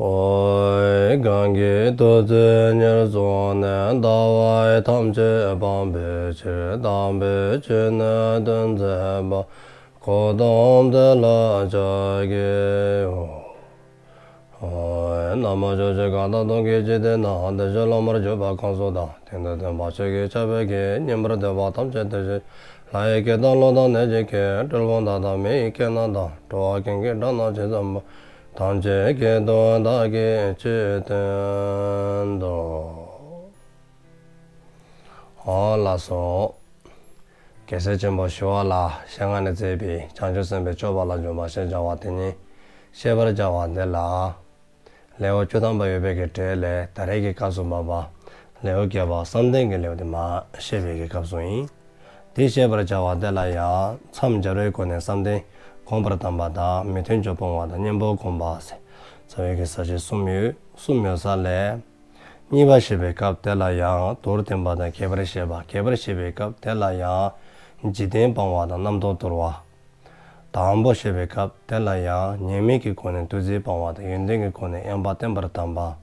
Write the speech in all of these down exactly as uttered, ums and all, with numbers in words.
ཨོ། གང་གིས་ཐུགས་བརྩེ་ཉེར་བཟུང་ནས། ལྟ་བ་ཐམས་ཅད་སྤང་བའི་ཕྱིར། དམ་པའི་ཆོས་ནི་སྟོན་མཛད་པ། གཽ་ཏམ་དེ་ལ་ཕྱག་འཚལ་ལོ། ཨོ། ན་མོ། ཕྱོགས་བཅུའི་གང་དག་སྟོང་གི་འཇིག་རྟེན་ན། བདེ་གཤེགས་སློབ་མར་གྱུར་པ་གང་སུ་དག། དེང་འདིར་སྟོན་པ་ཆོས་ཀྱི་ཆར་འབེབས་ཀྱིས། ཉན་པར་འདོད་པ་ཐམས་ཅད་འདིར་གཤེགས་ཤིག། ལྷ་ཡི་སྐད་དང་ཀླུ་དང་གནོད་སྦྱིན་སྐད། གྲུལ་བུམ་དག་དང་མི་ཡི་སྐད་རྣམས་དང་། འགྲོ་བ་ཀུན་གྱི་སྒྲ་རྣམས་ཇི་ཙམ་པ། ཐམས་ཅད་སྐད་དུ་བདག་གིས་ཆོས་བསྟན་ཏོ། ཨོ་ལགས་སོ། རྒྱལ་སྲས་ཆེན་པོ་ཞི་བ་ལྷའི་ཞལ་སྔ་ནས་མཛད་པའི་བྱང་ཆུབ་སེམས་དཔའི་སྤྱོད་པ་ལ་འཇུག་པ་ཞེས་བྱ་བ་དེ་ཉིད་བཤད་པར་བྱ་བ་འདི་ལ། ལེའུ་བཅུ་ཐམ་པ་ཡོད་པའི་གི་གྲས་ལས་ད་རེས་ཀྱི་སྐབས་སུ་བབ་པ་ལེའུ་བརྒྱད་པ་བསམ་གཏན་གྱི་ལེའུ་དེ་མར་བཤད་པའི་གི་སྐབས་སུ་ཨིན། དེ་བཤད་པར་བྱ་བ་དེ་ལ་ཡང་མཚམས་སྦྱར་བའི་སྒོ་ནས་བསམ་གཏན་སྒོམ་པར་གདམས་པ་དང་མི་མཐུན་ཕྱོགས་སྤོང་བ་དང་གཉེན་པོ་སྒོམ་པ་ཟེར་རྩ་བའི་གི་ས་བཅད་གསུམ་ཡོད། གསུམ་ཡོད་ས་ལས། གཉིས་པ་བཤད་པའི་སྐབས་དེ་ལ་ཡང་མདོར་བསྟན་པ་དང་རྒྱས་པར་བཤད་པ། རྒྱས་པར་བཤད་པའི་སྐབས་དེ་ལ་ཡང་འཇིག་རྟེན་སྤང་བ་དང་རྣམ་རྟོག་དོར་བ། དང་པོ་བཤད་པའི་སྐབས་དེ་ལ་ཡང་ཉེས་དམིགས་ཀྱི་སྒོ་ནས་འདུ་འཛི་སྤང་བ་དང་ཡོན་ཏན་གྱི་སྒོ་ནས་དབེན་པ་བསྟེན་པར་གདམས་པ།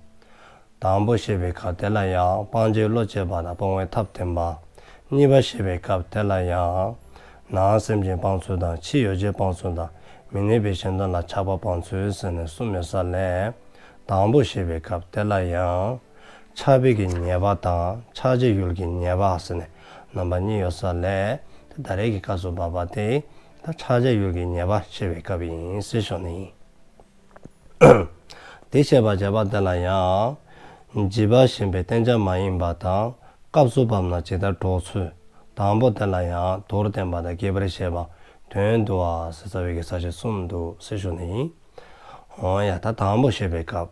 དང་པོ་བཤད་པའི་སྐབས་དེ་ལ་ཡང་སྤང་བྱའི་བློ་བསྐྱེད་པ་དང་སྤོང་བའི་ཐབས་བསྟན་པ། གཉིས་པ་བཤད་པའི་སྐབས་དེ་ལ་ཡང་ནང་སེམས་ཅན་སྤང་ཚུལ་དང་ཕྱིའི་ཡོ་བྱད་སྤང་ཚུལ་དང་མི་གནས་པའི་གཞན་དོན་ལ་ཆགས་པ་སྤང་ཚུལ་ཟེར་ནས་གསུམ་ཡོད་ས་ལས། དང་པོ་བཤད་པའི་སྐབས་དེ་ལ་ཡང་ཆགས་པའི་གི་ཉེས་པ་དང་ཆགས་བྱའི་ཡུལ་གྱི་ཉེས་པ་ཟེར་ནས་རྣམ་པ་གཉིས་ཡོད་ས་ལས། ད་རེས་ཀྱི་སྐབས་སུ་བབ་པ་དེ་ད་ཆགས་བྱའི་ཡུལ་གྱི་ཉེས་པ་བཤད་པའི་སྐབས་ཨིན་ཟེར་ཞུ་ནི་ཨིན། དེ་བཤད་པར་བྱ་བ་དེ་ལ་ཡང་། བྱིས་པ་ཞེན་པའི་བསྟེན་བྱ་མ་ཡིན་པ་དང་། སྐབས་སུ་བབ་ན་ཇི་ལྟར་འགྲོགས་ཚུལ། དང་པོ་དེ་ལ་ཡང་མདོར་བསྟན་པ་དང་རྒྱས་པར་བཤད་པ། དོན་བསྡུ་བ་ཟེར་རྩ་བའི་གི་ས་བཅད་གསུམ་འདུག་ཟེར་ཞུ་ནི་ཨིན། འོ་ཡ། ད་དང་པོ་བཤད་པའི་སྐབས།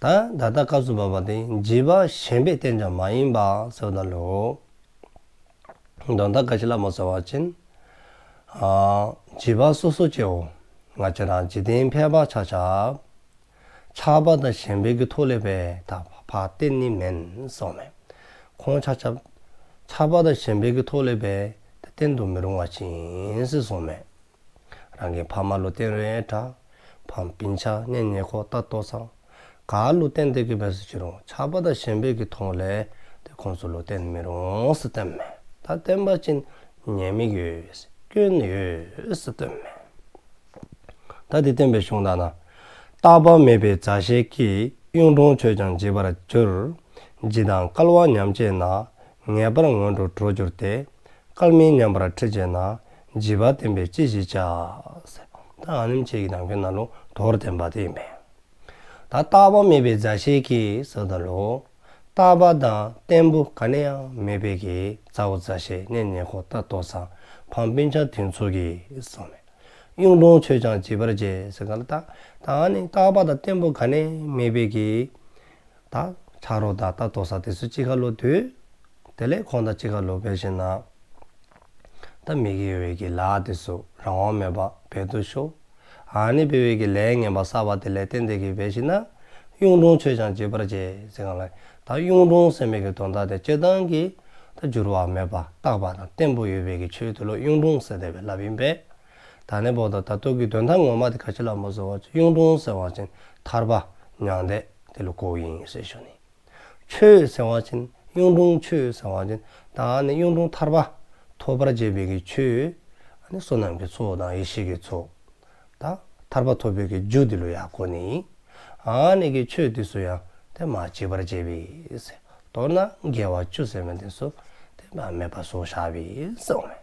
ད་ད་ལྟ་སྐབས་སུ་བབ་པ་དེ་བྱིས་པ་ཞེན་པའི་བསྟེན་བྱ་མ་ཡིན་པ་ཟེར་བ་ད་ལུ། དོན་དག་ག་ཅི་སླབ་སྨོ་ཟེར་བ་ཅིན། ཨ་བྱིས་པ་སོ་སོ་སྐྱེ་བོ་ང་བཅས་ར་འཇིག་རྟེན་ཕལ་པ་ཆ་ཁྱབ་ཆགས་པ་དང་ཞེན་པའི་གི་ཐོག་ལས་སྦེ་ད་ཕར་བསྟེན་ནི་མེན་གསུངམ་མས། ཁོང་ཆ་ཁྱབ་ཆགས་པ་དང་ཞེན་པའི་གི་ཐོག་ལས་སྦེ་ད་བསྟེན་དུ་མི་རུང་བ་ཅིག་ཨིན་ཟེར་གསུངམ་མས། རང་གི་ཕ་མ་ལུ་བསྟེན་རུང་ཡང་འདྲ། ཕམ་སྤུན་ཆ་གཉེན་ཉེ་འཁོར་ད་ལྟོ་ཚང་ག་ལུ་བསྟེན་ཏེ་གི་འབད་སོ་ཅི་རུང་ཆགས་པ་དང་ཞེན་པའི་གི་ཐོག་ལས་ཏེ་ཁོང་ཚུ་ལུ་བསྟེན་མི་རུང་ཟེར་བསྟནམ་མས། ད་བསྟེན་པ་ཅིན་ཉེས་དམིགས་ཡོད། སྐྱོན་ཡོད་ཟེར་བསྟནམ་མས། ད་དེ་བསྟན་པའི་གཞུང་དག་ན། རྟག་པ་མེད་པའི་མཛའ་བཤེས་ཀྱིས། གཡུང་དྲུང་ཆོས་ཀྱང་བྱེད་པར་འགྱུར། བྱིས་དང་སྐལ་བ་ཉམས་བྱས་ན། ངེས་པར་ངན་འགྲོར་འགྲོ་འགྱུར་ཏེ། སྐལ་མེད་མཉམ་པར་ཁྲིད་བྱེད་ན། བྱིས་པ་བསྟེན་པས་ཅི་ཞིག་བྱ། ཟེར། ད་ཨ་ནེམ་ཅིག་གི་ནང་གི་ནང་ལུ་མདོར་བསྟན་པ་དེ་ཨིན་པས། ད་རྟག་པ་མེད་པའི་མཛའ་བཤེས་ཀྱིས་ཟེརཝ་ད་ལུ། རྟག་པ་དང་བརྟན་པོ་ག་ནི་ཡང་མེད་པའི་གི་མཛའ་བོ་མཛའ་བཤེས་གཉེན་ཉེ་འཁོར་ད་ལྟོ་ཚང་ཕམ་སྤུན་ཆ་དེ་ཚུ་གིས་གསུངམ་མས། གཡུང་དྲུང་ཆོས་ཀྱང་བྱེད་པར་བྱེད་ཟེར་ག་ལ་ད། ད་ཨ་ནི་རྟག་པ་དང་བརྟན་པོ་ག་ནི་མེད་པའི་གི། ད་ཆ་རོགས་དང་ད་ལྟོ་ཚང་དེ་ཚུ་གཅིག་ཁར་ལུ་སྡོད། དེ་ལས་ཁོང་དང་གཅིག་ཁར་ལུ་འབད་ཞིན་ན། ད་མི་དགེ་བའི་གི་ལཱ་དེ་ཚུ་རང་དབང་མེད་པར་འབད་དུ་ཤོར། ཨ་ནི་འབད་བའི་གི་ལས་ངན་པ་བསགས་པ་དེ་ལས་བརྟེན་ཏེ་གི་འབད་ཞིན་ན། གཡུང་དྲུང་ཆོས་ཀྱང་བྱེད་པར་བྱེད་ཟེར་ག་ལ། ད་གཡུང་དྲུང་ཟེར་མི་གི་དོན་དག་དེ་སྤྱིར་བཏང་གི་ད་འགྱུར་བ་མེད་པ་རྟག་པ་དང་བརྟན་པོ་ཡོད་པའི་གི་ཆོས་དེ་ལུ་གཡུང་དྲུང་ཟེར་དེ་སྦེ་སླབ་ཨིན་པས། ད་ཨ་ནི་འབདཝ་ད་ད་ལྟོ་གི་དོན་དག་ངོ་མ་དེ་ག་ཅི་སླབ་སྨོ་ཟེར་བ་ཅིན་གཡུང་དྲུང་ཟེར་བ་ཅིན་ཐར་པ་མྱང་འདས་དེ་ལུ་གོཝ་ཨིན་ཟེར་ཞུ་ནི། ཆོས་ཟེར་བ་ཅིན་གཡུང་དྲུང་ཆོས་ཟེར་བ་ཅིན་ད་ཨ་ནི་གཡུང་དྲུང་ཐར་པ་ཐོབ་པར་བྱེད་པའི་གི་ཆོས། ཨ་ནི་བསོད་ནམས་ཀྱི་ཚོགས་དང་ཡེ་ཤེས་ཀྱི་ཚོགས། ད་ཐར་པ་ཐོབ་པའི་གི་རྒྱུ་དེ་ལུ་ཡང་གོ་ནི། ཨ་ནི་གི་ཆོས་དེ་ཚུ་ཡང་དེ་མ་བྱེད་པར་བྱེད་པའི་ཟེར། མདོར་ན་དགེ་བ་བཅུ་ཟེར་མི་དེ་ཚུ་དེ་མ་མེད་པ་བཟོ་བཞག་པའི་ཟེརཝ་མས།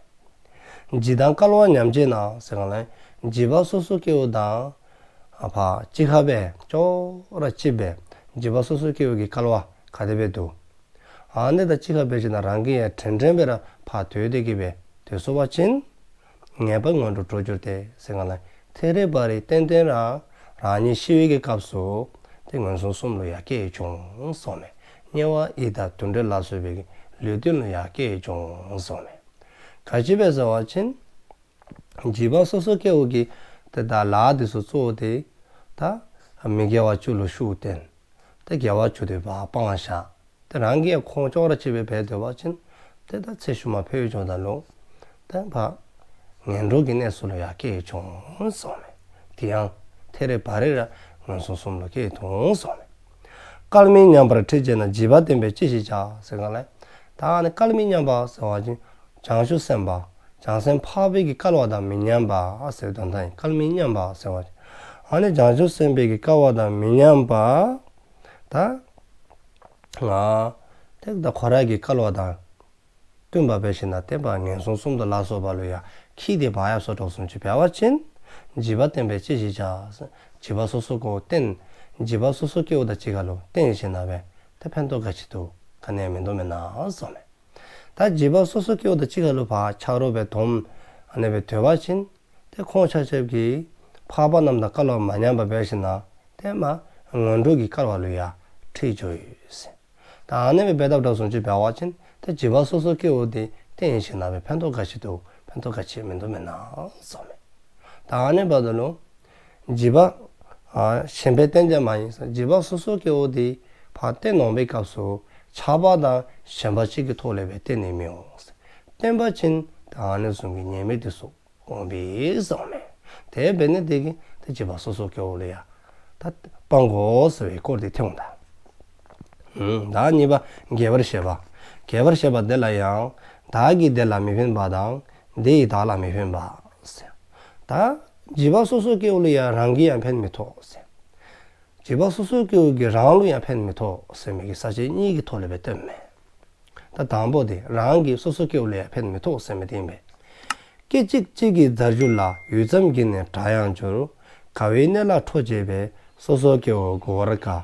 བྱིས་དང་སྐལ་བ་ཉམས་བྱེད་ན་ཟེར་ག་ལ། བྱིས་པ་སོ་སོ་སྐྱེ་བོ་དང་ཨ་ཕར་གཅིག་ཁར་སྦེ་ཅོག་ར་གཅིག་སྦེ་བྱིས་པ་སོ་སོ་སྐྱེ་བོ་གི་སྐལ་བ་ག་དེ་སྦེ་འདུག། ཨ་ནི་དང་གཅིག་ཁར་འབད་ཞིན་ན་རང་གིས་ཡང་དྲན་དྲན་སྦེ་ར་ཕར་སྡོད་དེ་གི་སྦེ་སྡོད་སོང་བ་ཅིན། ངེས་པར་ངན་འགྲོར་འགྲོ་འགྱུར་ཏེ་ཟེར་ག་ལ། ཐད་རི་བ་རི་ཏན་ཏན་ར་རང་ཉིད་ཤི་བའི་གི་སྐབས་སུ་དེ་ངན་སོང་གསུམ་ལུ་ཡང་སྐྱེ་འོང་གསུངམ་མས། དམྱལ་བ་ཡི་དྭགས་དུད་འགྲོ་ལ་སོགས་པའི་ལུས་རྟེན་ལུ་ཡང་སྐྱེ་འོང་གསུངམ་མས། ག་ཅི་སྦེ་ཟེར་བ་ཅིན། བྱིས་པ་སོ་སོ་སྐྱེ་བོ་གི་དེ་ད་ལཱ་དེ་ཚུ་གཙོ་བོ་དེ་ད་མི་དགེ་བ་བཅུ་ལུ་ཤུགས་བསྟེན། དེ་དགེ་བ་བཅུ་དེ་ཕར་སྤང་བཞག། དེ་རང་གིས་ཡང་ཁོང་ཅོག་ར་གཅིག་སྦེ་འབད་སྡོད་པ་ཅིན། དེ་ད་ཚེ་ཤུལ་མ་ཕར་འགྱོཝ་ད་ལུ་དེ་ཕར་ངན་འགྲོ་གི་གནས་སུ་ལུ་ཡང་སྐྱེ་འོང་གསུངམ་མས། དེ་ཡང་ཐད་རི་བ་རི་ར་ ངན་སོང་གསུམ་ལུ་སྐྱེ་འོང་གསུངསམ་མས། སྐལ་མི་མཉམ་པར་ཁྲིད་བྱེད་ན། བྱིས་པ་བསྟེན་པས་ཅི་ཞིག་བྱ། ཟེར་གསུངསམ་ལས། ད་ཨ་ནི་སྐལ་མི་མཉམ་པ་ཟེར་བ་ཅིན་བྱང་ཆུབ་སེམས་དཔའ་བྱང་སེམས་འཕགས་པའི་གི་སྐལ་བ་དང་མི་མཉམ་པ་ཟེར་དོན་དག་ཨིན། སྐལ་མི་མཉམ་པ་ཟེར་བ་ཅིན་ཨ་ནི་བྱང་ཆུབ་སེམས་དཔའི་གི་སྐལ་བ་དང་མི་མཉམ་པ། ད་ང་ཏེ་ད་ཁོ་རའི་གི་སྐལ་བ་དང་བསྟུན་པ་འབད་ཞིནམ་ལས་བསྟན་པ་ངན་སོང་གསུམ་དུ་ལ་སོགས་པ་ལུ་ཡང་ཁྱིད་དེ་འབག་ཡར་སོ་དྲགས་སོང་ཅི་འབད་བ་ཅིན། བྱིས་པ་བསྟེན་པས་ཅི་ཞིག་བྱ། བྱིས་པ་སོ་སོ་སྐྱེ་བོ་བསྟེན། བྱིས་པ་སོ་སོ་སྐྱེ་བོ་དང་གཅིག་ཁར་ལུ་བསྟེན་ཞིནམ་ལས་ཏེ་ཕན་ཐོགས་ག་ཅི་འདུག། ག་ནི་ཡང་མིན་འདུག་མེན་ན་གསུངསམ་མས། ད་བྱིས་པ་སོ་སོ་སྐྱེ་བོ་དང་གཅིག་ཁར་ལུ་ཕར་ཆ་རོགས་སྦེ་སྡོམ་ཨ་ནི་སྦེ་སྡོད་པ་ཅིན། ཏེ་ཁོང་ཆ་ཁྱབ་ཀྱིས་འཕགས་པ་རྣམས་དང་སྐལ་བ་མ་མཉམ་པ་འབད་ཞིནམ་ལས་ཏེ་མ་ངན་འགྲོ་གི་སྐལ་བ་ལུ་ཡང་ཁྲིད་འགྱོཝ་ཨིན་ཟེར། ད་ཨ་ནི་སྦེ་འབད་དཔ་དྲགས་སོང་ཅི་འབད་བ་ཅིན་ཏེ་བྱིས་པ་སོ་སོ་སྐྱེ་བོ་དེ་བསྟེན་ཞིནམ་ལས་ཕན་ཐོགས་ག་ཅི་འདུག། ཕན་ཐོགས་ག་ཅི་མིན་འདུག་མེན་ན་གསུངསམ་མས། ད་ཨ་ནི་འབདཝ་ད་ལུ་བྱིས་པ་ཨ་གཞན་པས་བསྟེན་བྱ་མ་ཡིན་ཟེར། བྱིས་པ་སོ་སོ་སྐྱེ་བོ་དེ་ཕར་བསྟེན་འོང་པའི་སྐབས་སུ་ཆགས་པ་དང་ཞེན་པ་ཅིག་གི་ཐོག་ལས་སྦེ་བསྟེན་ནི་མི་འོང་ཟེར། བསྟེན་པ་ཅིན་ད་ཨ་ནི་བཟུམ་གྱི་ཉེས་དམིགས་དེ་ཚུ་འོང་པས་གསུངསམ་མས། དེ་འབད་ནི་དེ་གིས་ཏེ་བྱིས་པ་སོ་སོ་སྐྱེ་བོ་ལུ་ཡང་ད་སྤང་དགོ་ཟེར་བའི་སྐོར་དེ་ཐོན་འོང་ད། ཨུམ་ད་གཉིས་པ་རྒྱས་པར་བཤད་པ། རྒྱས་པར་བཤད་པ་དེ་ལ་ཡང་བདག་གིས་དེ་ལ་མི་ཕན་པ་དང་དེ་ཡིས་བདག་ལ་མི་ཕན་པ་ཟེར། ད་བྱིས་པ་སོ་སོ་སྐྱེ་བོ་ལུ་ཡང་རང་གིས་ཡང་ཕན་མི་ཐོགས་ཟེར། བྱིས་པ་སོ་སོ་སྐྱེ་བོ་གིས་རང་ལུ་ཡང་ཕན་མི་ཐོགས་ཟེར་མི་གི་ས་བཅད་གཉིས་ཀྱི་ཐོག་ལས་སྦེ་སྟོནམ་མས། ད་དང་པོ་དེ་རང་གིས་སོ་སོ་སྐྱེ་བོ་ལུ་ཡང་ཕན་མི་ཐོགས་ཟེར་མི་དེ་ཨིན་པས། སྐད་ཅིག་གཅིག་གིས་མཛའ་འགྱུར་ལ། ཡུད་ཙམ་གྱིས་ནི་དགྲ་ཡང་འགྱུར། དགའ་བའི་གནས་ལ་ཁྲོ་བྱེད་པས། སོ་སོ་སྐྱེ་བོ་མགུ་བར་དཀའ།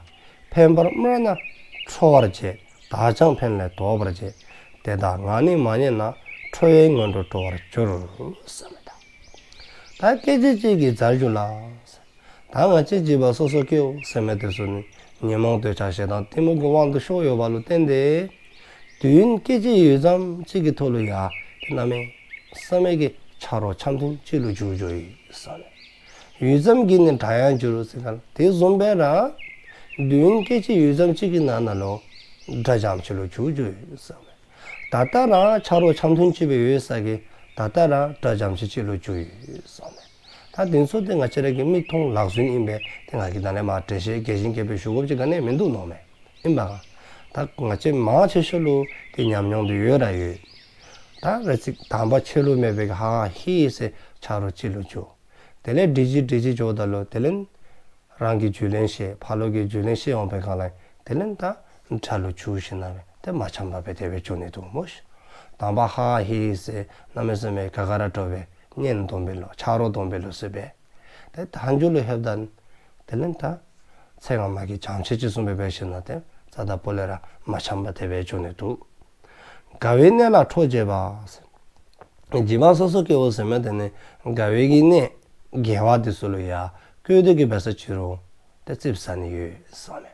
ཕན་པར་སྨྲས་ན་ཁྲོ་བར་བྱེད། བདག་ཀྱང་ཕན་ལས་ལྡོག་པར་བྱེད། དེ་དག་ངག་ནི་མ་མཉན་ན། ཁྲོ་བའི་ངན་འགྲོར་འགྲོ་བར་འགྱུར། གསུངསམ་མས། ད་སྐད་ཅིག་གཅིག་གིས་མཛའ་འགྱུར་ལ། ད་ང་བཅས་བྱིས་པ་སོ་སོ་སྐྱེ་བོ་ཟེར་མི་དེ་ཚུ་ནི་ཉོན་མོངས་འདོད་ཆགས་ཞེ་སྡང་གཏི་མུག་གི་དབང་དུ་ཤོར་ཡོདཔ་ལུ་བརྟེན་ཏེ། དུས་ཡུན་སྐད་ཅིག་ཡུད་ཙམ་གཅིག་གི་ཐོག་ལུ་ཡང་ཏེ་གནམ་མེད་ས་མེད་ཀྱི་ཆ་རོགས་འཆམ་མཐུན་གཅིག་ལུ་འགྱུར་འགྱོཝ་ཨིན་གསུངསམ་མས། ཡུད་ཙམ་གྱིས་ནི་དགྲ་ཡང་འགྱུར་ཟེར་གསུངསམ་ལས་དེ་བཟུམ་སྦེ་ར་དུས་ཡུན་སྐད་ཅིག་ཡུད་ཙམ་གཅིག་གི་ནང་ན་ལུ་དགྲ་འཇམ་ཅིག་ལུ་འགྱུར་འགྱོཝ་ཨིན་གསུངསམ་མས། ད་ལྟོ་ར་ཆ་རོགས་འཆམ་མཐུན་ཅིག་སྦེ་ཡོད་ས་གི་ད་ལྟོ་ར་དགྲ་འཇམ་ཅིག་ཅིག་ལུ་འགྱུར་ཡོད་གསུངསམ་མས། ད་དེ་ཚུ་དེ་ང་བཅས་ར་གི་མིག་མཐོང་ལག་ཟིན་ཨིན་པས། དེ་ང་གིས་ད་ལས་མར་འགྲེལ་བཤད་རྒྱས་ཤིང་རྒྱས་པ་ཞུ་དགོཔ་ཅིག་ག་ནི་ཡང་མིན་འདུག་མནོཝ་མས། ཨིན་པ། ད་ང་བཅས་མང་ཆེ་ཤོས་ལུ་དེ་ཉམས་མྱོང་དེ་ཡོད་ར་ཡོད། ད་རེ་ཅིག་དང་པ་ཆོས་ལུགས་མེད་པའི་གི་ཧ་ཧ་ཧི་ཧི་ཟེར་ཆ་རོགས་ཅིག་ལུ་འགྱུར། དེ་ལས་འདྲིས་ཅི་འདྲིས་ཅི་འགྱོཝ་ད་ལུ་དེ་ལས་རང་གི་རྒྱུད་ལེན་ཤེས་ཕར་ལུ་གི་རྒྱུད་ལེན་ཤེས་འོང་པའི་སྒང་ལས་དེ་ལས་ད་དགྲ་ལུ་འགྱུར་ཞིནམ་ལས་དེ་མ་འཆམ་པ་སྦེ་དེ་སྦེ་འགྱོ་ནི་འདུག་སྨོ་ཤིག། དང་པ་ཧ་ཧ་ཧི་ཧི་ཟེར་གནམ་མེད་ས་མེད་ག་ག་ར་འདྲོག་པའི་གཉེན་སྡོམ་པའི་ལོ་ཆ་རོགས་སྡོམ་པའི་ལོ་ཟེར་སྦེ། དེ་ད་མཇུག་ལུ་ལྷོདཔ་ད་དེ་ལས་ད་ཚེ་སྔ་མ་གི་བྱམས་བརྩེ་ཅིག་བཟུམ་སྦེ་འབད་ཞིནམ་ལས་དེ་རྩ་བ་ལས་ར་མ་འཆམ་པ་དེ་སྦེ་འགྱོ་ནི་འདུག། དགའ་བའི་གནས་ལ་ཁྲོ་བྱེད་པ། བྱིས་པ་སོ་སོ་སྐྱེ་བོ་ཟེར་མི་དེ་ནི་དགའ་བའི་གི་གནས་དགེ་བ་དེ་ཚུ་ལུ་ཡང་བཀོལ་ཏེ་གི་འབད་ས་ཅི་རུང་དེ་ཙིགཔ་ཟ་ནི་ཡོད་གསུངསམ་མས།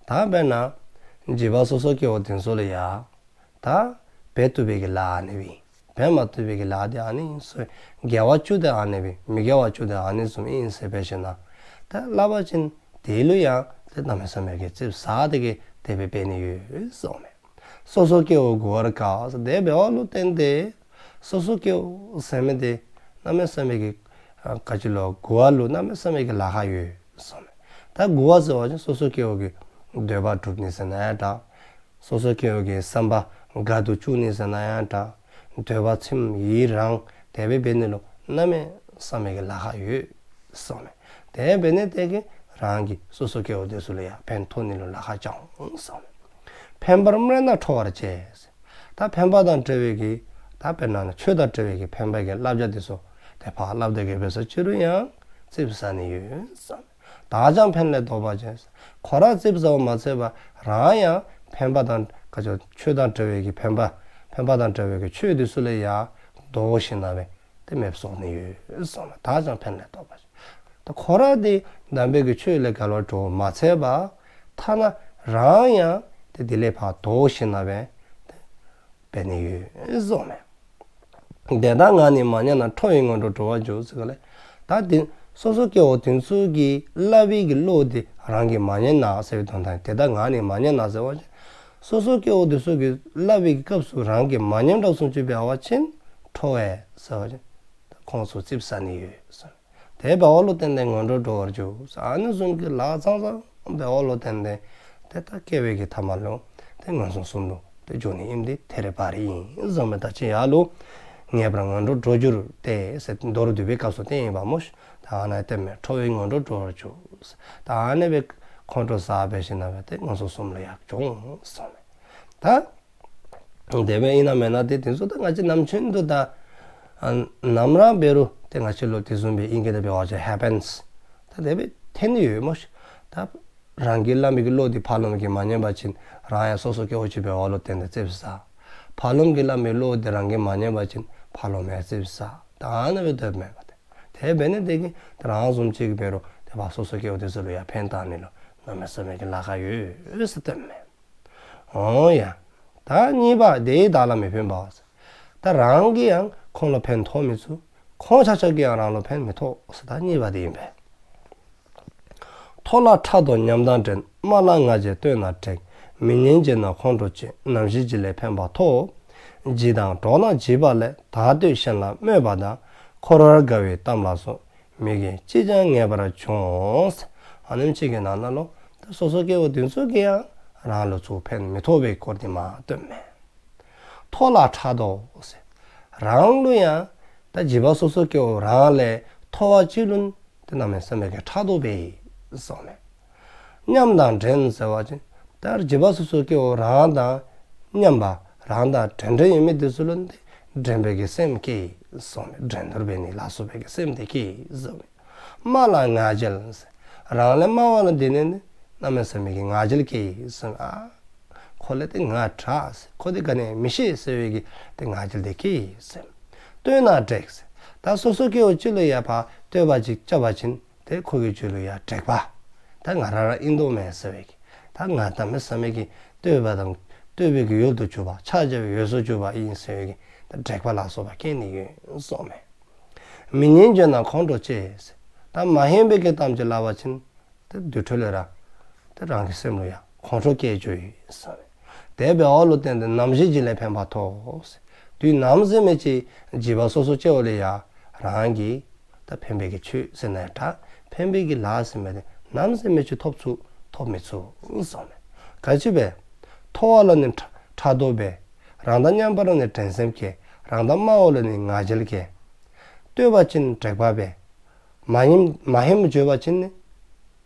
ད་དཔེར་ན་བྱིས་པ་སོ་སོ་སྐྱེ་བོ་དེ་ཚུ་ལུ་ཡང་ད་འབད་བཏུབ་པའི་གི་ལཱ་ཨ་ནི་སྦེ་ཨིན། འབད་མ་བཏུབ་པའི་གི་ལཱ་དེ་ཨ་ནི་ཨིན་ཟེར། དགེ་བ་བཅུ་དེ་ཨ་ནི་སྦེ་ཨིན། མི་དགེ་བ་བཅུ་དེ་ཨ་ནི་བཟུམ་ཨིན་ཟེར་འབད་ཞིནམ་ལས་ད་སླབ་པ་ཅིན་དེ་ལུ་ཡང་དེ་གནམ་མེད་ས་མེད་ཀྱི་ཙིགཔ་ཟ་སྟེ་གི་དེ་སྦེ་འབད་ནི་ཡོད་གསུངསམ་མས། སོ་སོ་སྐྱེ་བོ་མགུ་བར་དཀའ། དེ་འབདཝ་ལུ་བརྟེན་ཏེ་སོ་སོ་སྐྱེ་བོ་ཟེར་མི་དེ་གནམ་མེད་ས་མེད་ཀྱི་ཨ་ག་ཅི་ལོ་མགུ་བ་ལུ་གནམ་མེད་ས་མེད་ཀྱི་ལཱ་ཁག་ཡོད་གསུངསམ་མས། ད་མགུ་བ་ཟེར་བ་ཅིན་སོ་སོ་སྐྱེ་བོ་གི་འདོད་པ་སྒྲུབ་ནི་ཟེར་ན་ཡང་འདྲ། སོ་སོ་སྐྱེ་བོ་གི་བསམ་པ་དགའ་སྡུག་བཅུག་ནི་ཟེར་ན་ཡང་འདྲ། འདོད་པ་ཚིམ་ཡི་རངས་དེ་སྦེ་འབད་ནི་ལུ་གནམ་མེད་ས་མེད་ཀྱི་ལཱ་ཁག་ཡོད་གསུངསམ་མས། དེ་འབད་ནི་དེ་གིས་རང་གིས་སོ་སོ་སྐྱེ་བོ་དེ་ཚུ་ལུ་ཡང་ཕན་ཐོགས་ནི་ལུ་ལཱ་ཁག་བྱུང་གསུངསམ་མས། ཕན་པར་སྨྲས་ན་ཁྲོ་བར་བྱེད། ད་ཕན་པ་དང་འབྲེལ་བའི་གི་ད་དཔེར་ན་ཆོས་དང་འབྲེལ་བའི་གི་ཕན་པའི་གི་བསླབ་བྱ་དེ་ཚུ་དེ་ཕར་སླབ་སྟེ་གི་འབད་ས་ཅི་རུང་ཡང་ཙིགཔ་ཟ་ནི་ཡོད་གསུངསམ་མས། བདག་ཀྱང་ཕན་ལས་ལྡོག་པར་བྱེད། ཁོ་ར་ཙིགཔ་ཟཝ་མ་ཚད་པར་རང་ཡང་ཕན་པ་དང་ག་ཅི་ཆོས་དང་འབྲེལ་བའི་གི་ཕན་པ་ཕན་པ་དང་འབྲེལ་བའི་གི་ཆོས་དེ་ཚུ་ལུ་ཡང་ལྡོག་ཞིནམ་ལས་དེ་མེདཔ་བཟོ་ནི་ཡོད་གསུངསམ་མས། བདག་ཀྱང་ཕན་ལས་ལྡོག་པར་བྱེད། ད་ཁོ་ར་དེ་དམ་པའི་གི་ཆོས་ལས་འགལ་བར་འགྲོཝ་མ་ཚད་པར་ཐ་ན་རང་ཡང་དེ་དེ་ལས་ཕར་ལྡོག་ཞིནམ་ལས་དེ་འབད་ནི་ཡོད་གསུངསམ་མས། དེ་དག་ངག་ནི་མ་མཉན་ན། ཁྲོ་བའི་ངན་འགྲོར་འགྲོ་བར་འགྱུར་ཟེར་གསུངསམ་ལས། ད་དེ་སོ་སོ་སྐྱེ་བོ་དེ་ཚུ་གིས་སླབ་པའི་གི་བློ་དེ་རང་གིས་མ་ཉན་ན་ཟེར་བའི་དོན་དག་ཨིན། དེ་དག་ངག་ནི་མ་མཉན་ན་ཟེར་བ་ཅིན་སོ་སོ་སྐྱེ་བོ་དེ་ཚུ་གིས་སླབ་པའི་གི་སྐབས་སུ་རང་གིས་མ་ཉནམ་འདྲཝ་བཟུམ་ཅིག་འབད་བ་ཅིན་ཁྲོ་བས་ཟེར་བ་ཅིན་ཁོང་ཚུ་ཙིགཔ་ཟ་ནི་ཡོད་ཟེར། དེ་འབདཝ་ལུ་བརྟེན་ཏེ་ངན་འགྲོར་འགྲོ་བར་འགྱུར། ཨ་ནི་བཟུམ་གྱི་ལཱ་ཙང་ཙང་འབདཝ་ལུ་བརྟེན་ཏེ་ཏེ་ད་སྐྱེ་བའི་གི་ཐ་མ་ལུ་ཏེ་ངན་སོང་གསུམ་ལུ་ཏེ་འགྱོ་ནི་ཨིནམ་འདི་ཐད་རི་བ་རི་ཨིན་ཟེར་མས། ད་ཅི་ཡར་ལུ་ངེས་པར་ངན་འགྲོར་འགྲོ་འགྱུར་ཏེ་ཟེར་མདོར་བསྡུས་པའི་སྐབས་སུ་བསྟན་ཡི་པ་སྨོ་ཤིག། ད་ཨ་ནཱ་བསྟནམ་མས། ཁྲོ་བའི་ངན་འགྲོར་འགྲོ་བར་འགྱུར། ད་ཨ་ནི་སྦེ་ཁོང་ཁྲོ་ཟ་སྦེ་ཞིནམ་ལས་ཏེ་ངན་སོང་གསུམ་ལུ་ཡར་འགྱོ་འོང་ཟེར་མས། ད་དེ་སྦེ་ཨིན་ན་མེན་ན་ཏེ་དེ་ཚུ་ད་ང་བཅས་ནམ་རྒྱུན་དུ་ད་ཨ་ནམ་ར་འབད་རུང་ཏེ་ང་བཅས་ལུ་དེ་བཟུམ་སྦེ་ཨིན་གྱི་ད་འབད་བ་ཅིན་ཧེ་པེནསི། ད་དེ་སྦེ་ཐོན་ནི་ཡོད་སྨོ་ཤིག། ད་རང་གིས་སླབ་མི་གི་བློ་འདི་ཕར་ལོགས་མི་གིས་མ་ཉན་པ་ཅིན་རང་ཡང་སོ་སོ་སྐྱེ་བོ་ཅིག་འབདཝ་ལུ་བརྟེན་ཏེ་ཙིགཔ་ཟ། ཕར་ལོགས་མི་གིས་སླབ་མི་བློ་འདི་རང་གིས་མ་ཉན་པ་ཅིན་ཕར་ལོགས་མི་ཡང་ཙིགཔ་ཟ། ད་ཨ་ནི་སྦེ་སྡོདཔ་མས་པ་ཏེ། དེ་འབད་ནི་དེ་གིས་ཏེ་རང་བཟུམ་ཅིག་འབད་རུང་ཏེ་ཕར་སོ་སོ་སྐྱེ་བོ་དེ་ཚུ་ལུ་ཡང་ཕན་བཏགས་ནི་ལུ་གནམ་མེད་ས་མེད་ཀྱི་ལཱ་ཁག་ཡོད་ཟེར་སྟོནམ་མས། འོང་ཡ། ད་གཉིས་པ་དེས་བདག་ལ་མི་ཕན་པ་ཟེར། ད་རང་གིས་ཡང་ཁོང་ལུ་ཕན་ཐོགས་མི་ཚུགས། ཁོང་ཆ་ཁྱབ་ཀྱིས་ཡང་རང་ལུ་ཕན་མི་ཐོགས་ཟེར། ད་གཉིས་པ་དེ་ཨིན་པས། མཐོལ་ལ་ཕྲག་དོག་ཉམས་དང་འགྲན། དམའ་ལ་ང་རྒྱལ་བསྟོད་ན་དྲེགས། མི་སྙན་བརྗོད་ན་ཁོང་ཁྲོ་སྐྱེ། ནམ་ཞིག་བྱི་ལས་ཕན་པ་ཐོབ། བྱི་དང་འགྲོགས་ན་བྱིས་པ་ལས། བདག་བསྟོད་གཞན་ལ་སྨོད་པ་དང་། འཁོར་བར་དགའ་བའི་གཏམ་ལ་སོགས། མི་དགེ་ཅིས་ཀྱང་ངེས་པར་འབྱུང་། ཨ་ནེམ་ཅིག་གི་ནང་ན་ལུ་ད་སོ་སོ་སྐྱེ་བོ་དེ་ཚུ་གིས་ཡང་རང་ལུ་ཚུར་ཕན་མི་ཐོགས་པའི་སྐོར་དེ་མར་སྟོནམ་མས། མཐོལ་ལ་ཕྲག་དོག་ཟེར། རང་ལུ་ཡང་ད་བྱིས་པ་སོ་སོ་སྐྱེ་བོ་རང་ལས་མཐོ་བ་ཅིག་ལུ་ཏེ་གནམ་མེད་ས་མེད་ཀྱི་ཕྲག་དོག་འབད་ཡི་ཟེར་མས། ཉམས་དང་འགྲན་ཟེར་བ་ཅིན་ད་བྱིས་པ་སོ་སོ་སྐྱེ་བོ་རང་དང་མཉམ་པ་རང་དང་འདྲན་འདྲ་ཡོད་མི་དེ་ཚུ་ལུ་ཏེ་འགྲན་པའི་གི་སེམས་སྐྱེ་ཡི་ཟེར་མས། འགྲན་བསྡུར་འབད་ནི་ལ་སོགས་པའི་གི་སེམས་དེ་སྐྱེ་ཡི་ཟེར་མས། དམའ་ལ་ང་རྒྱལ་ཟེར། རང་ལས་དམའ་བ་ལུ་དེ་ནི་གནམ་མེད་ས་མེད་ཀྱི་ང་རྒྱལ་སྐྱེ་ཡི་ཟེར་མས། ཨ་ཁོ་ལས་ཏེ་ང་དྲག་ཟེར། ཁོ་དེ་ག་ནི་མི་ཤེས་ཟེར་བའི་གི་ཏེ་ང་རྒྱལ་དེ་སྐྱེ་ཡི་ཟེར་མས། བསྟོད་ན་དྲེགས་ཟེར། ད་སོ་སོ་སྐྱེ་བོ་ཅིག་ལུ་ཡང་ཕར་བསྟོད་པ་ཅིག་རྐྱབ་པ་ཅིན་ཏེ་ཁོ་གི་རྒྱུད་ལུ་ཡང་དྲེགས་པ། ད་ང་ར་ར་ཨིན་དོ་མས་ཟེར་བའི་གི། ད་ང་གནམ་མེད་ས་མེད་ཀྱི་བསྟོད་པ་དང་བསྟོད་པའི་གི་ཡུལ་དུ་གྱུར་པ། ཕྱག་བྱ་བའི་ཡུལ་དུ་གྱུར་པ་ཨིན་ཟེར་བའི་གི་ད་དྲེགས་པ་ལ་སོགས་པ་སྐྱེ་ནི་ཡོད་ཟེར་མས། མི་སྙན་བརྗོད་ན་ཁོང་ཁྲོ་སྐྱེ་ཟེར། ད་མ་སྙན་པའི་གི་གཏམ་ཅིག་སླབ་པ་ཅིན་ཏེ་དེ་འཕྲོ་ལས་ར་ཏེ་རང་གི་སེམས་ལུ་ཡང་ཁོང་ཁྲོ་སྐྱེ་འགྱོ་ཡི་ཟེར་མས། དེ་འབདཝ་ལུ་བརྟེན་ཏེ་ནམ་ཞིག་བྱི་ལས་ཕན་པ་ཐོབ་ཟེར། དུས་ནམ་ཟེར་མི་ཅིག་བྱིས་པ་སོ་སོ་སྐྱེ་བོ་ལུ་ཡང་རང་གིས་ད་ཕན་པའི་གི་ཆོས་ཟེར་ན་ཡང་འདྲ། ཕན་པའི་གི་ལཱ་ཟེར་མི་དེ་ནམ་ཟེར་མི་ཅིག་ཐོབ་ཚུགས་ཐོབ་མི་ཚུགས་ཟེར་མས། ག་ཅི་འབད། མཐོ་བ་ལ་ནི་ཕྲག་ཕྲག་དོག་འབད། རང་དང་མཉམ་པ་ལ་ནི་འགྲན་སེམས་སྐྱེ། རང་དང་དམའ་བ་ལ་ནི་ང་རྒྱལ་སྐྱེ། བསྟོད་པ་ཅིན་དྲེགས་པ་འབད། མ་སྙན་མ་སྙན་བརྗོད་པ་ཅིན་ནི་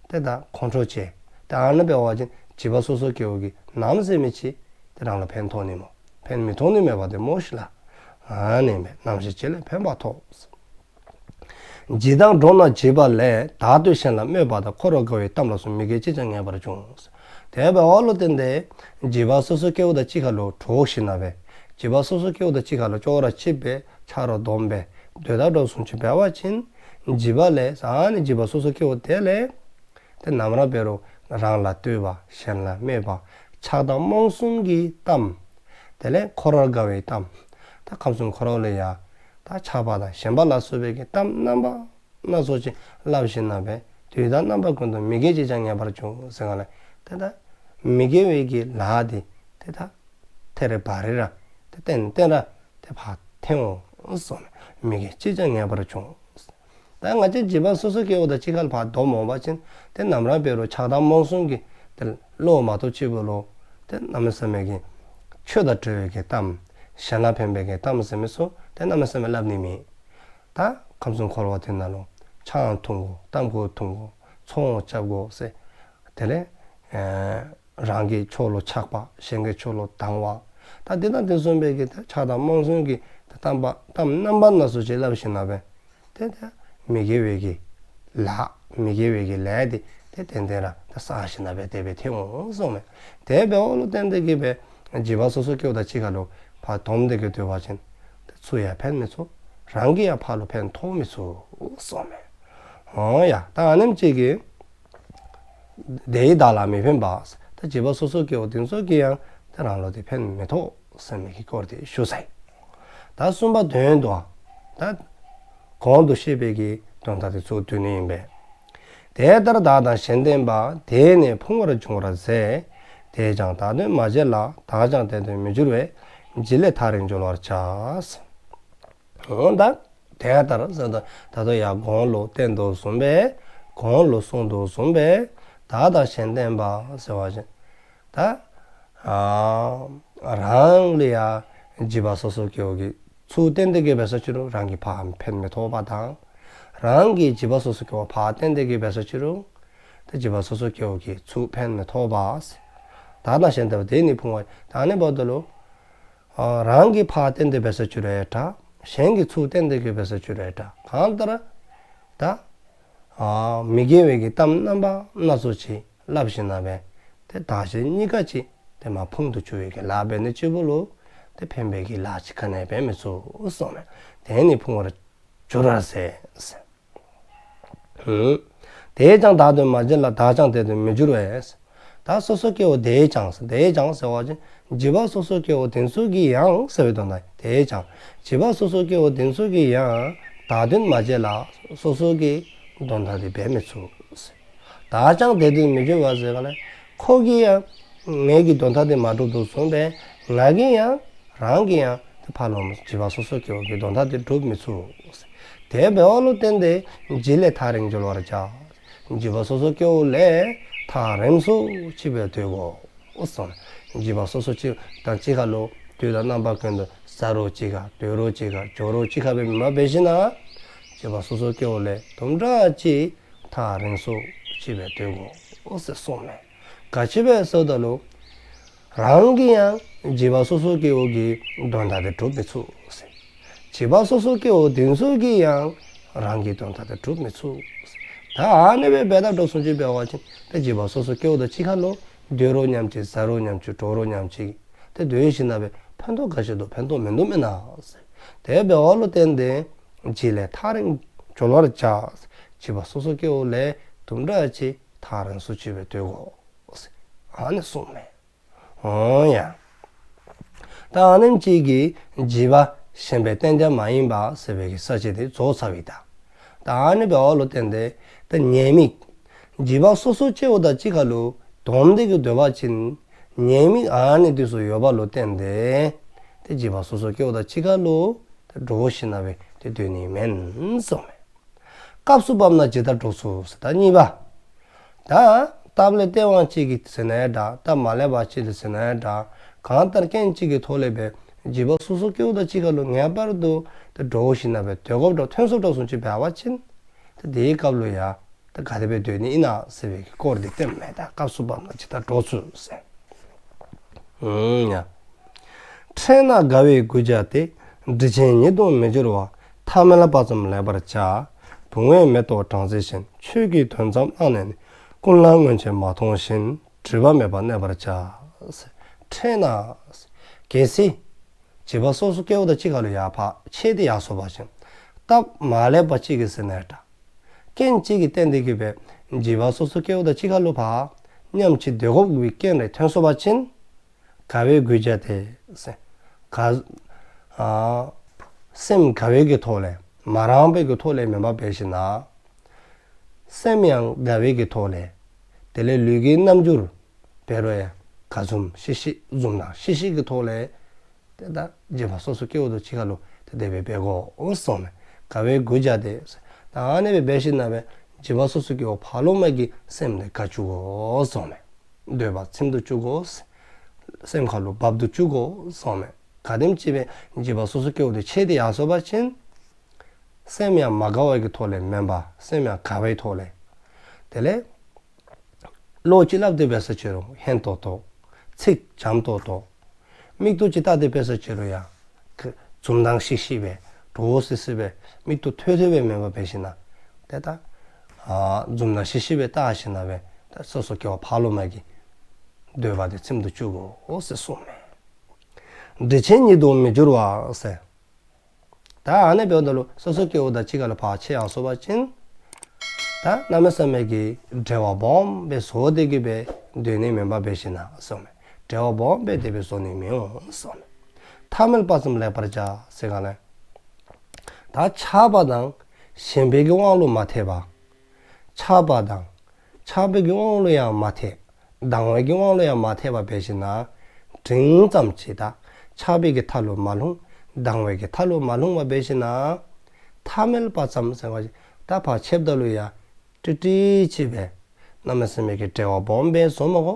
ཏེ་ད་ཁོང་ཁྲོ་སྐྱེ། ཏེ་ཨ་ནི་འབད་བ་ཅིན་བྱིས་པ་སོ་སོ་སྐྱེ་བོ་གིས་ནམ་ཟེར་མི་ཅིག་ཏེ་རང་ལུ་ཕན་ཐོགས་ནི་སྨོ། ཕན་མི་ཐོགས་ནི་མེད་པ་དེ་སྨོ་ཤིག་ལགས། ཨ་ནི་མས། ནམ་ཞིག་བྱི་ལས་ཕན་པ་ཐོབ། བྱི་དང་འགྲོགས་ན་བྱིས་པ་ལས། བདག་བསྟོད་གཞན་ལ་སྨོད་པ་དང་། འཁོར་བར་དགའ་བའི་གཏམ་ལ་སོགས། མི་དགེ་ཅིས་ཀྱང་ངེས་པར་འབྱུང་། དེ་འབདཝ་ལུ་བརྟེན་ཏེ་བྱིས་པ་སོ་སོ་སྐྱེ་བོ་དང་གཅིག་ཁར་ལུ་འགྲོགས་ཞིནམ་ལས་བྱིས་པ་སོ་སོ་སྐྱེ་བོ་དང་གཅིག་ཁར་ལུ་ཅོག་ར་གཅིགཔ་སྦེ་ཆ་རོགས་བསྡོམས་སྦེ་སྡོད་ད་འགྲོ་སོང་ཅིག་འབད་བ་ཅིན་བྱིས་པ་ལས་ཨ་ནི་བྱིས་པ་སོ་སོ་སྐྱེ་བོ་དེ་ལས་ཏེ་ནམ་ར་འབད་རུང་རང་ལ་བསྟོད་པ་གཞན་ལ་སྨད་པ་ཆགས་སྡང་རྨོངས་གསུམ་གྱི་གཏམ། དེ་ལས་འཁོར་བར་དགའ་བའི་གཏམ། ད་ཁམས་གསུམ་འཁོར་བ་ལུ་ཡང་ད་ཆགས་པ་དང་ཞེན་པ་ལ་སོགས་པའི་གི་གཏམ་རྣམ་པ་སྣ་ཚོགས་ཅིག་སླབ་ཞིནམ་ལས་དུས་དང་རྣམ་པ་ཀུན་ཏུ་མི་དགེ་ཅིས་ཀྱང་ངེས་པར་འབྱུང་ཟེར་ག་ལས་ཏེ་ད་མི་དགེ་བའི་གི་ལཱ་འདི་ཏེ་ད་ཐད་རི་བ་རི་ར་ཏེ་ཏན་ཏན་ར་ཏེ་ཕར་འཐོན་འོང་གསུངས་མས། མི་དགེ་ཅིས་ཀྱང་ངེས་པར་འབྱུང་། ད་ང་བཅས་བྱིས་པ་སོ་སོ་སྐྱེ་བོ་དང་གཅིག་ཁར་ཕར་སྡོདཔ་འོང་པ་ཅིན་ཏེ་ནམ་ར་འབད་རུང་ཆགས་སྡང་རྨོངས་གསུམ་གྱི་ཏེ་བློ་མ་གཏོགས་གཅིག་པོ་ལུ་ཏེ་གནམ་མེད་ས་མེད་ཀྱི་ཆོས་དང་འབྲེལ་བའི་གི་གཏམ་གཞན་ལ་ཕན་པའི་གི་གཏམ་ཟེར་མི་ཚུ་ཏེ་གནམ་མེད་ས་མེད་སླབ་ནི་མེད། ད་ཁམས་གསུམ་འཁོར་བ་དེ་ནང་ལུ་ཆང་འཐུང་དགོ། ཏམ་ཁུ་འཐུང་དགོ། ཚོང་རྐྱབ་དགོ་ཟེར། དེ་ལས་ཨེ་རང་གི་ཕྱོགས་ལུ་ཆགས་པ་གཞན་གྱི་ཕྱོགས་ལུ་སྡང་བ། ད་དེ་དང་དེ་བཟུམ་པའི་གི་ད་ཆགས་སྡང་རྨོངས་གསུམ་གྱི་ད་གཏམ་པ་གཏམ་རྣམ་པ་སྣ་ཚོགས་ཅིག་སླབ་ཞིནམ་ལས་ཏེ་ད་མི་དགེ་བའི་གི་ལཱ་མི་དགེ་བའི་གི་ལཱ་འདི་ཏེ་ཏན་ཏན་ར་ད་བསགས་ཞིནམ་ལས་དེ་སྦེ་འཐོན་འོང་གསུངས་མས། དེ་འབདཝ་ལུ་བརྟེན་ཏེ་གིས་སྦེ་བྱིས་པ་སོ་སོ་སྐྱེ་བོ་དང་གཅིག་ཁར་ལུ་ཕར་སྡོདམ་དེ་གིས་སྡོད་པ་ཅིན་ཏེ་ཚུར་ཡང་ཕན་མི་ཚུགས། རང་གིས་ཡང་ཕར་ལུ་ཕན་ཐོགས་མི་ཚུགས་གསུངས་མས། འོང་ཡ། ད་ཨ་ནེམ་ཅིག་གིས་དེས་བདག་ལ་མི་ཕན་པ། ད་བྱིས་པ་སོ་སོ་སྐྱེ་བོ་དེ་ཚུ་གིས་ཡང་ད་རང་ལུ་ཏེ་ཕན་མི་ཐོགས་ཟེར་མི་གི་སྐོར་དེ་ཞུ་ཚར་ཡི། ད་གསུམ་པ་དོན་བསྡུ་བ། ད་གོང་དུ་བཤད་པའི་གི་དོན་དག་དེ་ཚུ་བསྡུ་ནི་ཨིན་པས། དེ་ལྟར་བདག་དང་གཞན་བསྟེན་པ། དེས་ནི་ཕུང་བར་འགྱུར་བར་ཟད། དེས་ཀྱང་བདག་དོན་མ་བྱས་ལ། བདག་ཀྱང་དེ་དོན་མི་འགྱུར་བས། བྱི་ལས་ཐག་རིང་འགྱོ་བར་བྱ། འོ་ད་ དེ་ལྟར་ཟེར་ད་ད་ལྟོ་ཡང་གོང་ལུ་བསྟན་དོ་བཟུམ་སྦེ་གོང་ལུ་གསུངས་དོ་བཟུམ་སྦེ་བདག་དང་གཞན་བསྟན་པ་ཟེར་བ་ཅིན་ད་ཨ་རང་ལུ་ཡང་བྱིས་པ་སོ་སོ་སྐྱེ་བོ་གིས་ཚུར་བསྟན་ཏེ་གི་འབད་སོ་ཅི་རུང་རང་གིས་ཕར་ཕན་མི་ཐོགས་པ་དང་། རང་གིས་བྱིས་པ་སོ་སོ་སྐྱེ་བོ་ཕར་བསྟན་ཏེ་གི་འབད་སོ་ཅི་རུང་ད་བྱིས་པ་སོ་སོ་སྐྱེ་བོ་གིས་ཚུར་ཕན་མི་ཐོགས་པ་ཟེར། བདག་དང་གཞན་བསྟན་པ་དེ་ནི་ཕུང་བ་ད་ནི་འབདཝ་ད་ལུ་ཨ་རང་གིས་ཕར་བསྟན་ཏེ་འབད་སོ་ཅི་རུང་ཡང་འདྲ། གཞན་གྱིས་ཚུར་བསྟན་ཏེ་གི་འབད་སོ་ཅི་རུང་ཡང་འདྲ། གང་ལྟར་ད་ཨ་མི་དགེ་བའི་གི་གཏམ་རྣམ་པ་སྣ་ཚོགས་ཅིག་སླབ་ཞིནམ་ལས་དེ་བདག་གཞན་གཉིས་ཀ་ཅིག་དེ་མར་ཕུང་དུ་བཅུག་པའི་གི་ལཱ་འབད་ནི་གཅིག་པུ་ལུ་དེ་ཕན་པའི་གི་ལཱ་ཅིག་ག་ནི་ཡང་འབད་མི་ཚུགས་གསུངས་མས། དེ་ནི་ཕུང་བར་འགྱུར་ར་ཟད་ཟེར། ཨུམ། དེས་ཀྱང་བདག་དོན་མ་བྱས་ལ། བདག་ཀྱང་དེ་དོན་མི་འགྱུར་བས། ད་སོ་སོ་སྐྱེ་བོ་དེས་ཀྱང་ཟེར། དེས་ཀྱང་ཟེར་བ་ཅིན་བྱིས་པ་སོ་སོ་སྐྱེ་བོ་དེ་ཚུ་གིས་ཡང་ཟེར་བའི་དོན་དག། དེས་ཀྱང་བྱིས་པ་སོ་སོ་སྐྱེ་བོ་དེ་ཚུ་གིས་ཡང་བདག་དོན་མ་བྱས་ལ། སོ་སོ་གི་དོན་དག་དེ་འབད་མི་ཚུགས་ཟེར། བདག་ཀྱང་དེ་དོན་མི་འགྱུར་བ་ཟེར་ག་ལས་ཁོ་གིས་ཡང་ངེའི་གི་དོན་དག་དེ་མ་གྲུབ་དོ་བཟུམ་སྦེ་ང་གིས་ཡང་རང་གིས་ཡང་དེ་ཕར་ལོག་བྱིས་པ་སོ་སོ་སྐྱེ་བོ་གི་དོན་དག་དེ་གྲུབ་མི་ཚུགས། དེ་འབདཝ་ལུ་བརྟེན་ཏེ་བྱིས་ལས་ཐག་རིང་སྦྱོར་བར་བྱ། བྱིས་པ་སོ་སོ་སྐྱེ་བོ་ལས་ཐག་རིང་སུ་ཅིག་སྦེ་སྡོད་དགོ་གསུངས། བྱིས་པ་སོ་སོ་གཅིག་དང་གཅིག་ཁར་ལུ་དུས་དང་རྣམ་པ་ཀུན་ཏུ་ཟ་རུང་གཅིག་ཁར་སྡོད་རུང་གཅིག་ཁར་འགྱོ་རུང་གཅིག་ཁར་སྦེ་མེན་པར་འབད་ཞིནམ་ལས་བྱིས་པ་སོ་སོ་སྐྱེ་བོ་ལས་དུམ་གྲ་ཅིག་ཐག་རིང་སུ་ཅིག་སྦེ་སྡོད་དགོ་ཟེར་གསུངས་མས། ག་ཅི་སྦེ་ཟེརཝ་ད་ལུ་རང་གིས་ཡང་བྱིས་པ་སོ་སོ་སྐྱེ་བོ་གི་དོན་དག་དེ་གྲུབ་མི་ཚུགས་ཟེར། བྱིས་པ་སོ་སོ་སྐྱེ་བོ་དེ་ཚུ་གིས་ཡང་རང་གི་དོན་དག་དེ་གྲུབ་མི་ཚུགས་ཟེར། ད་ཨ་ནི་སྦེ་འབདཝ་ད་འགྲོ་སོང་ཅིག་འབད་བ་ཅིན་ཏེ་བྱིས་པ་སོ་སོ་སྐྱེ་བོ་དང་གཅིག་ཁར་ལུ་སྡོད་རུང་མཉམ་གཅིག་ཟ་རུང་མཉམ་གཅིག་འགྱོ་རུང་མཉམ་གཅིག་ཏེ་སྡོད་ཞིནམ་ལས་ཕན་ཐོགས་ག་ཅི་འདུག་ཕན་ཐོགས་མིན་འདུག་མེན་ན་ཟེར། དེ་འབདཝ་ལུ་བརྟེན་ཏེ་བྱིས་ལས་ཐག་རིང་སྦྱོར་བར་བྱ། བྱིས་པ་སོ་སོ་སྐྱེ་བོ་ལས་དུམ་གྲ་ཅིག་ཐག་རིང་སུ་ཅིག་སྦེ་སྡོད་དགོ་ཟེར་ཨ་ནི་གསུངས་མས། འོང་ཡ། ད་ཨ་ནེམ་ཅིག་གིས་བྱིས་པ་གཞན་པའི་བསྟེན་བྱ་མ་ཡིན་པ་ཟེར་བའི་གི་ས་བཅད་དེ་རྫོགས་ཚརཝ་ཨིན། ད་ད་ཨ་ནི་འབདཝ་ལུ་བརྟེན་ཏེ་ད་ཉེས་དམིགས་བྱིས་པ་སོ་སོ་སྐྱེ་བོ་དང་གཅིག་ཁར་ལུ་སྡོམ་སྟེ་གི་སྡོད་པ་ཅིན་ཉེས་དམིགས་ཨ་ནི་དེ་ཚུ་ཡོད་པ་ལུ་བརྟེན་ཏེ་ཏེ་བྱིས་པ་སོ་སོ་སྐྱེ་བོ་དང་གཅིག་ཁར་ལུ་ཏེ་འགྲོགས་ཞིནམ་ལས་ཏེ་སྡོད་ནི་མེན་གསུངས་མས། སྐབས་སུ་བབ་ན་ཇི་ལྟར་འགྲོགས་ཚུལ་ཟེར་ད་གཉིས་པ། ད་སྟབས་ལེགས་སྟེས་དབང་ཅིག་གིས་ཟེར་ན་ཡང་འདྲ། སྟབས་མ་ལེགས་པ་ཅིག་གིས་ཟེར་ན་ཡང་འདྲ། གང་ལྟར་རྐྱེན་ཅིག་གི་ཐོག་ལས་སྦེ་བྱིས་པ་སོ་སོ་སྐྱེ་བོ་དང་གཅིག་ཁར་ལུ་ངེས་པར་དུ་ཏེ་འགྲོགས་ཞིནམ་ལས་སྡོད་དགོཔ་འདྲཝ་ཐོན་སོ་འགྲོ་སོང་ཅིག་འབད་བ་ཅིན་ཏེ་དེའི་སྐབས་ལུ་ཡང་ད་ག་དེ་སྦེ་སྡོད་ནི་ཨིན་ན་ཟེར་བའི་སྐོར་འདི་སྟོནམ་མས། ད་སྐབས་སུ་བབ་ན་ཇི་ལྟར་འགྲོགས་ཚུལ་ཟེར། ཨུམ་ཡ། འཕྲད་ན་དགའ་བའི་མགུར་བྱ་སྟེ། འབྲི་ཆེན་ཉིད་དུ་མི་འགྱུར་བ། ཐ་མལ་པ་ཙམ་ལེགས་པར་བྱ། བུང་བའི་མེ་ཏོག་སྦྲང་རྩི་བཞིན། ཆོས་ཀྱི་དོན་ཙམ་བླངས་ནས་ནི། ཀུན་ལ་སྔོན་ཆད་མ་མཐོང་བཞིན། སྒྲིབ་པ་མེད་པར་གནས་པར་བྱ། འཕྲད་ན། གལ་སྲིད་བྱིས་པ་སོ་སོ་སྐྱེ་བོ་དང་གཅིག་ཁར་ལུ་ཡར་ཕར་ཕྱད་དེ་ཡར་སོང་པ་ཅིན་སྟབས་མ་ལེགས་པ་ཅིག་གིས་ཟེར་ན་ཡང་འདྲ། རྐྱེན་ཅིག་གིས་བརྟེན་ཏེ་གི་སྦེ་བྱིས་པ་སོ་སོ་སྐྱེ་བོ་དང་གཅིག་ཁར་ལུ་ཕར་མཉམ་གཅིག་སྡོད་དགོ་པའི་རྐྱེན་རེ་ཐོན་སོང་པ་ཅིན་དགའ་བའི་མགུར་བྱ་སྟེ་ཟེར། དགའ་ཨ་སེམས་དགའ་བའི་གི་ཐོག་ལས་མ་རངས་པའི་གི་ཐོག་ལས་མེན་པར་འབད་ཞིནམ་ལས་སེམས་ཡང་དགའ་བའི་གི་ཐོག་ལས་དེ་ལས་ལུས་ཀྱི་རྣམ་འགྱུར་འབད་རུང་ཡང་དགའ་འཛུམ་ཤིག་ཤིག་འཛུམ་མདངས་ཤིག་ཤིག་གི་ཐོག་ལས་ཏེ་ད་བྱིས་པ་སོ་སོ་སྐྱེ་བོ་དང་གཅིག་ཁར་ལུ་ཏེ་དེ་སྦེ་འབད་དགོ་གསུངས་མས། དགའ་བའི་མགུར་བྱ་སྟེ། ད་ཨ་ནི་སྦེ་འབད་ཞིནམ་ལས་བྱིས་པ་སོ་སོ་སྐྱེ་བོ་ཕར་ལུ་མ་གི་སེམས་དེ་དགའ་བཅུག་དགོ་གསུངས་མས། འདོད་པ་ཚིམ་དུ་བཅུག་དགོ། སེམས་ཁར་ལུ་བབ་དུ་བཅུག་དགོ་གསུངས་མས། ག་དེམ་ཅིག་སྦེ་བྱིས་པ་སོ་སོ་སྐྱེ་བོ་དེ་ཕྱད་དེ་ཡར་སོང་པ་ཅིན་སེམས་ཡང་མ་དགའ་བའི་གི་ཐོག་ལས་མེན་པར་སེམས་ཡང་དགའ་བའི་ཐོག་ལས་དེ་ལས་བློ་ཅིག་སླབ་སྟེ་འབད་ས་ཅི་རུང་ཧན་ཏོང་ཏོ། ཚིག་འཇམ་ཏོང་ཏོ། མིག་ཏོ་ཅིག་བལྟ་སྟེ་འབད་ས་ཅི་རུང་ཡང་འཛུམ་མདངས་ཤིག་ཤིག་སྦེ་འདྲོག་སི་སི་སྦེ་མིག་ཏོ་ཐོལ་ཐོལ་སྦེ་མེན་པར་འབད་ཞིནམ་ལས་ཏེ་ད་ཨ་འཛུམ་མདངས་ཤིག་ཤིག་སྦེ་བལྟ་ཞིནམ་ལས་ད་སོ་སོ་སྐྱེ་བོ་ཕར་ལུ་མ་གི་འདོད་པ་དེ་ཚིམ་དུ་བཅུག་དགོ་ཟེར་གསུངས་མས། འབྲི་ཆེན་ཉིད་དུ་མི་འགྱུར་བ་ཟེར། ད་ཨ་ནི་འབདཝ་ད་ལུ་སོ་སོ་སྐྱེ་བོ་དང་གཅིག་ཁར་ལུ་ཕར་ཕྱད་ཡར་སོང་པ་ཅིན་ད་གནམ་མེད་ས་མེད་ཀྱི་འབྲེལ་བ་སྦོམ་སྦེ་བཟོ་སྟེ་གི་སྦེ་སྡོད་ནི་མེན་པར་འབད་ཞིནམ་ལས་གསུངས་མས། འབྲེལ་བ་སྦོམ་སྦེ་དེ་སྦེ་བཟོ་ནི་མི་འོང་གསུངས་མས། ཐ་མལ་པ་ཙམ་ལེགས་པར་བྱ་ཟེར་ག་ལས་ད་ཆགས་པ་དང་ཞེན་པའི་གི་དབང་ལུ་མ་ཐལ་བར་ཆགས་པ་དང་ཆགས་པའི་གི་དབང་ལུ་ཡང་མ་ཐལ། སྡང་བའི་གི་དབང་ལུ་ཡང་མ་ཐལ་བར་འབད་ཞིནམ་ལས་འབྲིང་ཙམ་ཅིག་ད་ཆགས་པའི་གི་མཐའ་ལུ་མ་ལྷུང་། སྡང་བའི་གི་མཐའ་ལུ་མ་ལྷུང་བར་འབད་ཞིནམ་ལས་ ཐ་མལ་པ་ཙམ་ཟེར་བ་ཅིན་ད་ཕར་ཕྱདཔ་ད་ལུ་ཡང་ཀྲིག་ཀྲི་ཅིག་སྦེ་གནམ་མེད་ས་མེད་ཀྱི་འབྲེལ་བ་སྦོམ་སྦེ་བཟོ་མི་དགོ།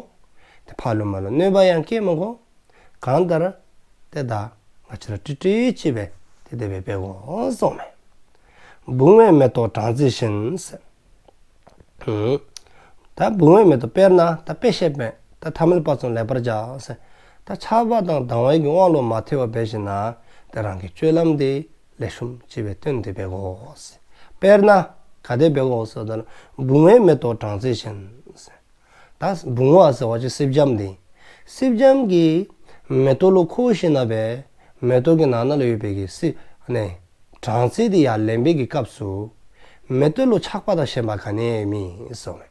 ཏེ་ཕར་ལུ་མར་ལུ་གནོད་པ་ཡང་བཀལ་མི་དགོ། གང་ལྟར་ཏེ་ད་ང་བཅས་ར་ཀྲིག་ཀྲི་ཅིག་སྦེ་ཏེ་དེ་སྦེ་འབད་དགོ་གསུངས་མས། བུང་བས་མེ་ཏོག་སྦྲང་རྩི་བཞིན་ཟེར། ཨུམ། ད་བུང་བས་མེ་ཏོག་དཔེར་ན་ད་དཔེ་བཤད་པས། ད་ཐ་མལ་པ་ཙམ་ལེགས་པར་བྱ་ཟེར། ད་ཆགས་པ་དང་སྡང་བའི་གི་དབང་ལུ་མ་ཐལ་བར་འབད་ཞིན་ན་ད་རང་གི་སྤྱོད་ལམ་དེ་ལེགས་ཤོམ་ཅིག་སྦེ་སྟོན་ཏེ་འབད་དགོ་ཟེར། དཔེར་ན་ག་དེ་འབད་དགོ་ཟེར་བ་ཅིན་བུང་བས་མེ་ཏོག་སྦྲང་རྩི་བཞིན་ཟེར། ད་བུང་བ་ཟེར་བ་ཅིན་སེར་སྦྱངམ་དེ། སེར་སྦྱངམ་གྱིས་མེ་ཏོག་ལུ་འཁོར་ཞིན་ན་སྦེ་མེ་ཏོག་གི་ནང་ན་ལུ་ཡོད་པའི་གི་སི་ནི་སྦྲང་རྩི་དེ་ཡར་ལེན་པའི་གི་སྐབས་སུ་མེ་ཏོག་ལུ་ཆགས་པ་དང་ཞེན་པ་ག་ནི་ཡང་མེད་གསུངས་མས།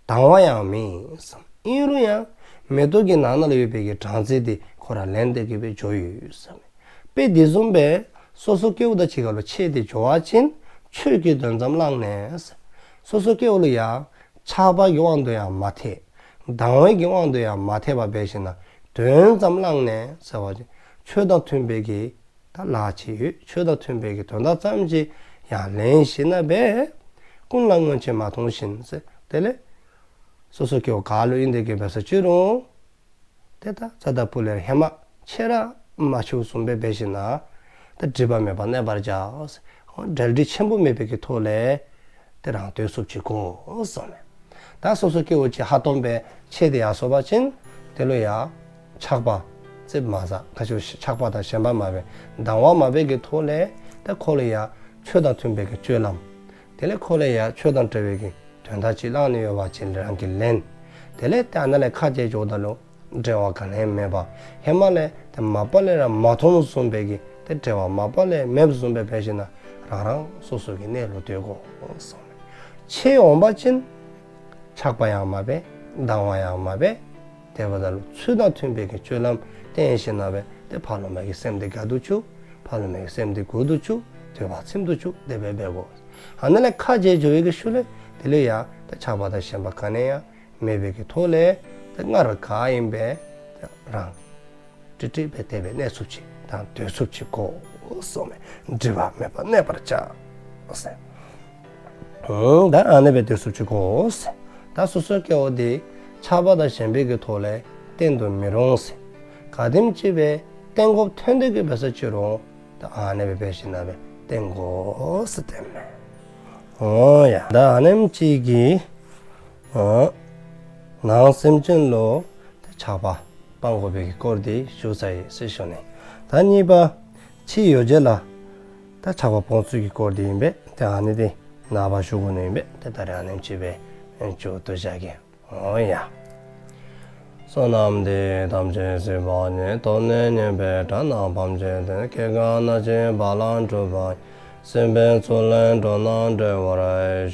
སྡང་བ་ཡང་མེད་གསུངས་མས། ཨིན་རུང་ཡང་མེ་ཏོག་གི་ནང་ན་ལུ་ཡོད་པའི་གི་སྦྲང་རྩི་དེ་ཁོ་ར་ལེན་ཏེ་གི་སྦེ་འགྱོ་ཡི་གསུངས་མས། དཔེ་དེ་བཟུམ་སྦེ་སོ་སོ་སྐྱེ་བོ་དང་གཅིག་ཁར་ལུ་འཕྱད་དེ་འགྱོ་བ་ཅིན་ཆོས་ཀྱི་དོན་ཙམ་བླངས་ནས། སོ་སོ་སྐྱེ་བོ་ལུ་ཡང་ཆགས་པ་གི་དབང་དུ་ཡང་མ་ཐལ། སྡང་བའི་གི་དབང་དུ་ཡང་མ་ཐལ་བར་འབད་ཞིན་ན་དོན་ཙམ་བླངས་ནས་ཟེར་བ་ཅིན་ཆོས་དང་མཐུན་པའི་གི་ད་ལཱ་ཅིག་ཡོད། ཆོས་དང་མཐུན་པའི་གི་དོན་དག་ཙམ་ཅིག་ཡར་ལེན་ཞིན་ན་སྦེ་ཀུན་ལ་སྔོན་ཆད་མ་མཐོང་བཞིན་ཟེར། དེ་ལས་སོ་སོ་སྐྱེ་བོ་ག་ལུ་ཨིན་དེ་གི་འབད་ས་ཅི་རུང་ཏེ་ད་རྩ་དང་ཕུ་ལས་ཧེ་མ་ཆེ་ར་མ་ཆེཝ་བཟུམ་སྦེ་འབད་ཞིན་ན་ད་སྒྲིབ་པ་མེད་པར་གནས་པར་བྱ། འབྲེལ་འདྲིས་ཆེན་པོ་མེད་པའི་གི་ཐོག་ལས་ཏེ་རང་སྡོད་ཚུགསཔ་ཅིག་དགོ་གསུངས་མས། ད་སོ་སོ་སྐྱེ་བོ་ཅིག་ཧ་སྟོངམ་སྦེ་འཕྱད་དེ་ཡར་སོང་པ་ཅིན་དེ་ལུ་ཡང་ཆགས་པ་ཙིགཔ་མ་ཟ། ཁ་ཅིག་ཆགས་པ་དང་ཞེན་པ་མ་འབད། སྡང་བ་མ་འབད་གི་ཐོག་ལས་ད་ཁོ་ལུ་ཡང་ཆོས་དང་མཐུན་པའི་གི་སྤྱོད་ལམ། དེ་ལས་ཁོ་ལུ་ཡང་ཆོས་དང་འབྲེལ་བའི་གི་དོན་དག་ཅིག་བླངས་ནི་ཡོད་པ་ཅིན་རང་གིས་ལེན། དེ་ལས་ཏེ་ཨ་ནཱ་ལས་ཁ་འབྱལ་འགྱོཝ་ད་ལུ་འབྲེལ་བ་ག་ནི་ཡང་མེད་པར་ཧེ་མ་ལས་ཏེ་མ་པ་ལས་ར་མ་མཐོངམ་བཟུམ་སྦེ་གི་ཏེ་འབྲེལ་བ་མ་པ་ལས་མེདཔ་བཟུམ་སྦེ་འབད་ཞིན་ན་རང་རང་སོ་སོ་གི་གནས་ལུ་སྡོད་དགོ་གསུངས་མས། ཆེ་འོང་པ་ཅིན་ཆགས་པ་ཡང་མ་འབད། སྡང་བ་ཡང་མ་འབད། དེ་འབདཝ་ད་ལུ་ཚུལ་དང་མཐུན་པའི་གི་སྤྱོད་ལམ་བསྟེན་ཞིན་ན་སྦེ་ཏེ་ཕར་ལུ་མའི་གི་སེམས་དེ་དགའ་སྟེ་བཅུག། ཕར་ལུ་མའི་གི་སེམས་དེ་མགུ་སྟེ་བཅུག། འདོད་པ་ཚིམ་སྟེ་བཅུག། དེ་སྦེ་འབད་དགོ། ཨ་ནཱ་ལས་ཁ་འབྱལ་འགྱོ་བའི་གི་ཤུལ་ལས་དེ་ལས་ཡང་ཏེ་ཆགས་པ་དང་ཞེན་པ་ག་ནི་ཡང་མེད་པའི་གི་ཐོག་ལས་ཏེ་སྔར་ག་ཨིནམ་སྦེ་ཏེ་རང་ཀྲིག་ཀྲི་སྦེ་དེ་སྦེ་གནས་ཚུགསཔ་ཅིག་དང་སྡོད་ཚུགསཔ་ཅིག་དགོ་གསུངས་མས། སྒྲིབ་པ་མེད་པར་གནས་པར་བྱ་ཟེར། ཨང་ད་ཨ་ནི་སྦེ་སྡོད་ཚུགསཔ་ཅིག་དགོ་ཟེར། ད་སོ་སོ་སྐྱེ་བོ་དེ་ཆགས་པ་དང་ཞེན་པའི་གི་ཐོག་ལས་བརྟན་དུ་མི་རུང་ཟེར། ག་དེམ་ཅིག་སྦེ་བརྟན་དགོཔ་ཐོན་ཏེ་གི་འབད་ས་ཅི་རུང་ད་ཨ་ནི་སྦེ་འབད་ཞིན་ན་སྦེ་བརྟན་དགོ་ཟེར་སྟོནམ་མས། འོང་ཡ། ད་ཨ་ནེམ་ཅིག་གིས་ཨ་ནང་སེམས་ཅན་ལུ་ད་ཆགས་པ་སྤང་དགོ་པའི་གི་སྐོར་དེ་ཞུ་ཚར་ཡི་ཟེར་ཞུ་ནི། ད་གཉིས་པ་ཕྱིའི་ཡོ་བྱད་ལ་ད་ཆགས་པ་སྤོང་ཚུལ་གྱི་སྐོར་དེ་ཨིན་པས། ཏེ་ཨ་ནི་དེ་ནངས་པ་ཞུ་དགོ་ནི་ཨིན་པས། ཏེ་ད་རེས་ཨ་ནེམ་ཅིག་སྦེ་མཇུག་བསྡུ་བཞག་གེ། འོང་ཡ། བསོད་ནམས་འདི་ཡིས་ཐམས་ཅད་གཟིགས་པ་ཉིད། ཐོབ་ནས་ཉེས་པའི་དགྲ་རྣམས་ཕམ་བྱས་ཏེ། སྐྱེ་རྒ་ན་འཆིའི་རྦ་རླབས་འཁྲུགས་པ་ཡི། སྲིད་པའི་མཚོ་ལས་འགྲོ་རྣམས་སྒྲོལ་བར་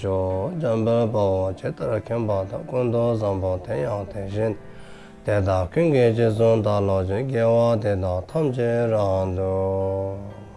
ཤོག། འཇམ་དཔལ་དཔའ་བོས་ཇི་ལྟར་མཁྱེན་པ་དང་། ཀུན་ཏུ་བཟང་པོ་དེ་ཡང་དེ་བཞིན་ཏེ། དེ་དག་ཀུན་གྱི་རྗེས་སུ་བདག་སློབ་ཅིང་། དགེ་བ་འདི་དག་ཐམས་ཅད་རབ་ཏུ་